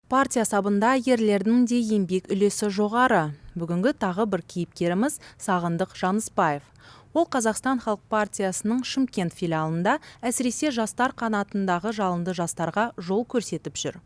Партия сабында ерлердің де еңбек үлесі жоғары. Бүгінгі тағы бір кейіпкеріміз – Сағындық Жаныспаев. Ол Қазақстан Халық партиясының Шымкент филиалында, әсіресе жастар қанатындағы жалынды жастарға жол көрсетіп жүр.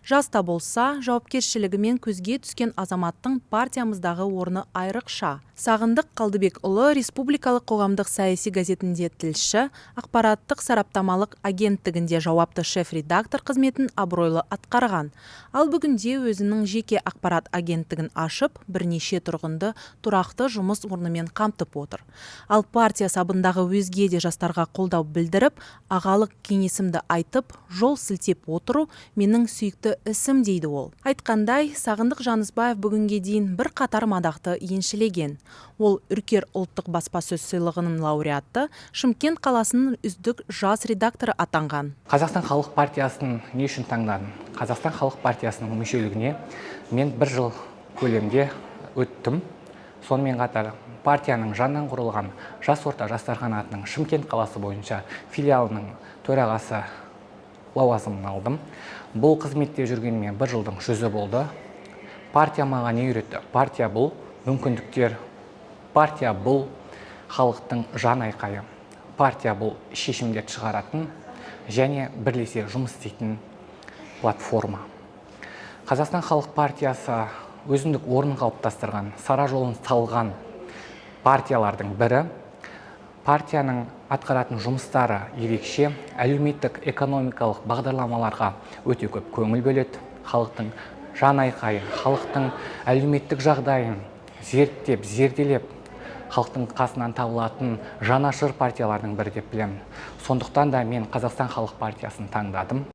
Жас та болса, жауапкершілігімен көзге түскен азаматтың партиямыздағы орны айрықша. Сағындық Қалдыбекұлы республикалық қоғамдық саяси газетінде тілші, ақпараттық сараптамалық агенттігінде жауапты шеф-редактор қызметін абыройлы атқарған. Ал бүгінде өзінің жеке ақпарат агенттігін ашып, бірнеше тұрғынды тұрақты жұмыс орнымен қамтып отыр. Ал партия сабындағы өзге де жастарға қолдау білдіріп, ағалық кеңесімді айтып, жол сілтеп отыру – менің сүйікті ісім, дейді ол. Айтқандай, Сағындық Жанысбаев бүгінге дейін бірқатар мадақты еншілеген. Ол Үркер ұлттық баспасөз сыйлығының лауреаты, Шымкент қаласының үздік жас редакторы атанған. Қазақстан Халық партиясын не үшін таңдадым? Қазақстан Халық партиясының мүшелігіне мен бір жыл көлемде өттім. Сонымен қатар партияның жанынан құрылған Жас орта жастар қанатының Шымкент қаласы бойынша филиалының төрағасы лауазымын алдым. Бұл қызметте жүргеніме бір жылдың жүзі болды. Партия маған не үйретті? Партия – бұл мүмкіндіктер, партия – бұл халықтың жан айқайы, партия – бұл шешімдерді шығаратын және бірлесе жұмыс істейтін платформа. Қазақстан Халық партиясы өзіндік орнын қалыптастырған, сара жолын салған партиялардың бірі. Партияның атқаратын жұмыстары ерекше, әлеуметтік экономикалық бағдарламаларға өте көп көңіл бөледі. Халықтың жан айқайы, халықтың әлеуметтік жағдайын зерттеп, зерделеп, халықтың қасынан табылатын жанашыр партиялардың бірі деп білемін. Сондықтан да мен Қазақстан Халық партиясын таңдадым.